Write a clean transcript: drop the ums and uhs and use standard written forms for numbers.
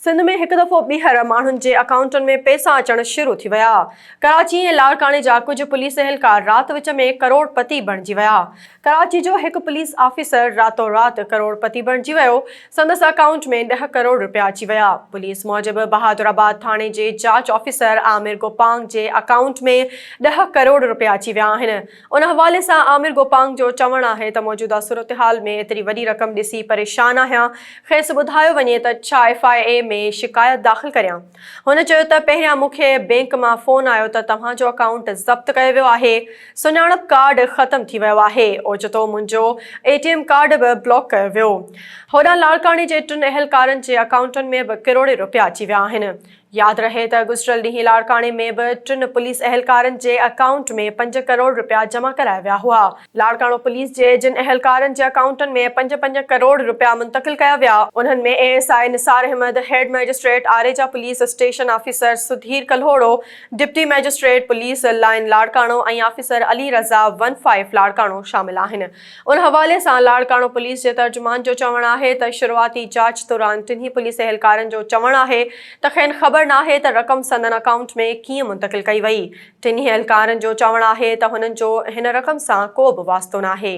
سنڌ ۾ هڪ دفعو ٻيهر ماڻهن جي اڪائونٽن ۾ پئسا اچڻ شروع ٿي ويا. ڪراچي ۽ لاڙڪاڻي جا ڪجهه پوليس اهلڪار رات وچ ۾ ڪروڙ پتي بڻجي ويا. ڪراچي جو هڪ پوليس آفيسر راتو رات ڪروڙ پتي بڻجي ويو، سندس اڪائونٽ ۾ ڏهه ڪروڙ رپيا اچي ويا. پوليس موجب بهادر آباد ٿاڻي جي جاچ آفيسر عامر گوپانگ جي اڪائونٽ ۾ ڏهه ڪروڙ رپيا اچي ويا آهن. ان حوالي سان عامر گوپانگ جو چوڻ آهي ته موجوده صورتحال ۾ ايتري وڏي رقم ڏسي پريشان آهيان، کيس ٻڌايو وڃي ته ڇا ايف I اي ۾ شڪايت داخل ڪريان؟ هن چيو ته پهريان مون کي بئنڪ مان فون آيو ته توهان جو اڪائونٽ ضبط ڪيو ويو آهي، سڃاڻپ ڪارڊ ختم ٿي ويو آهي، اوچتو منهنجو اي ٽي ايم ڪارڊ به بلاڪ ڪيو ويو. هوڏانهن لاڙڪاڻي جي ٽن اهلڪارن جي اڪائونٽن ۾ به ڪروڙين رپيا اچي ويا آهن. ياد رهي ته گذريل ڏينهن لاڙڪاڻي ۾ به ٽن پوليس اهلڪارن جي اڪائونٽ ۾ پنج ڪروڙ رپيا جمع ڪرايا ويا هئا. لاڙڪاڻو پوليس جي جن اهلڪارن جي اڪائونٽن ۾ پنج پنج ڪروڙ رپيا منتقل ڪيا ويا، انهن ۾ A S I Nisar Ahmed, head magistrate Areja police station officer Sudhir Kalhoro, deputy magistrate police line Larkana ۽ officer Ali Raza one five Larkana شامل آهن. ان حوالي سان لاڙڪاڻو پوليس جي ترجمان جو چوڻ آهي ته شروعاتي جاچ دوران ٽنهي پوليس اهلڪارن جو چوڻ آهي ته کين خبر ناهي ته رقم سندن اڪائونٽ ۾ ڪيئن منتقل ڪئي وئي. ٽنهي اهلڪارن جو چوڻ آهي ته هنن جو هن رقم سان ڪو به واسطو ناهي.